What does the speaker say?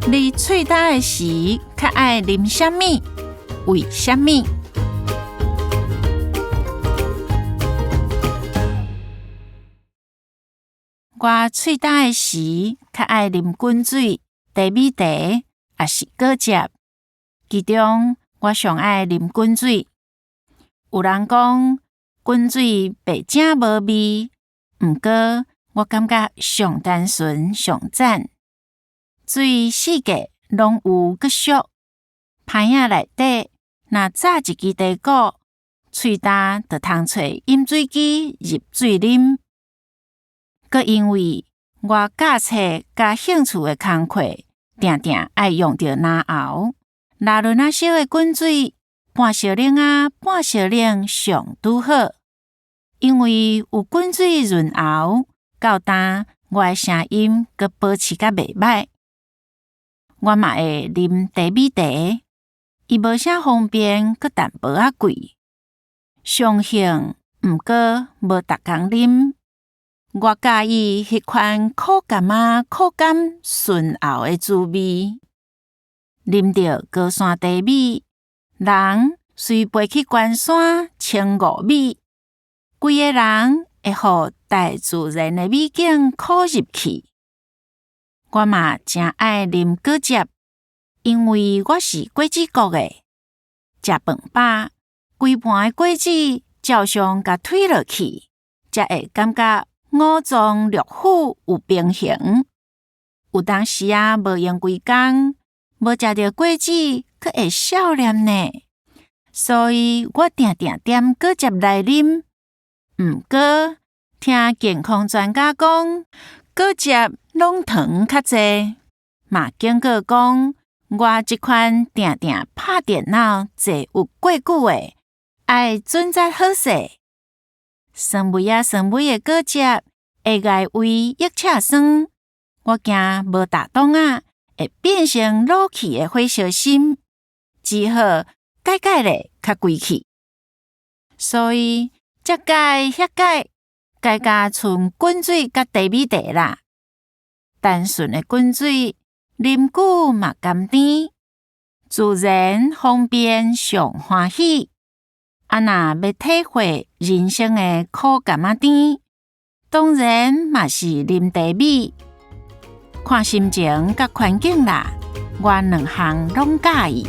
你喙焦的時，較愛啉啥物？為啥物？我喙焦的時，較愛啉滾水、茶米茶，抑是果汁。其中，我上愛啉滾水。有人講滾水白正無味，毋過我感覺上單純、上讚。水四季攏有閣俗，歹仔內底若紮一支茶果，喙焦就通揣飲水機入水啉。閣因為我教冊佮興趣的工課，定定愛用著嚨喉，拉圇仔燒的滾水，半燒冷仔，半燒冷上拄好。因為有滾水潤喉，到今我的聲音閣保持甲袂䆀。我嘛會啉茶米茶，伊無啥方便，閣淡薄仔貴。常興，毋過無逐工啉。我佮意彼款苦柑仔苦甘醇厚的滋味。啉著高山茶米，人隨飛去關山穿5米，規个人會予大自然的美景箍入去。我嘛誠愛啉果汁，因為我是果子國的，食飯飽，規盤的果子照常共吞落去，才會感覺五臟六腑有平衡。有當時仔無閒規工，無食著果子，閣會少念呢。所以我定定點果汁來啉。毋過聽健康專家講，果汁攏糖較濟，嘛警告講，我這款定定拍電腦坐有過久的，愛準則好勢。酸味仔酸味的果汁會礙胃抑赤酸，我驚無打擋仔會變成老去的火燒心，只好改改咧較規氣。所以這改遐改，改甲賰滾水佮茶米茶啦。單純的滾水，啉久嘛甘甜，自然方便上歡喜。啊，若欲體會人生的苦甘仔甜，當然嘛是啉茶米。看心情佮環境啦，我兩項攏佮意。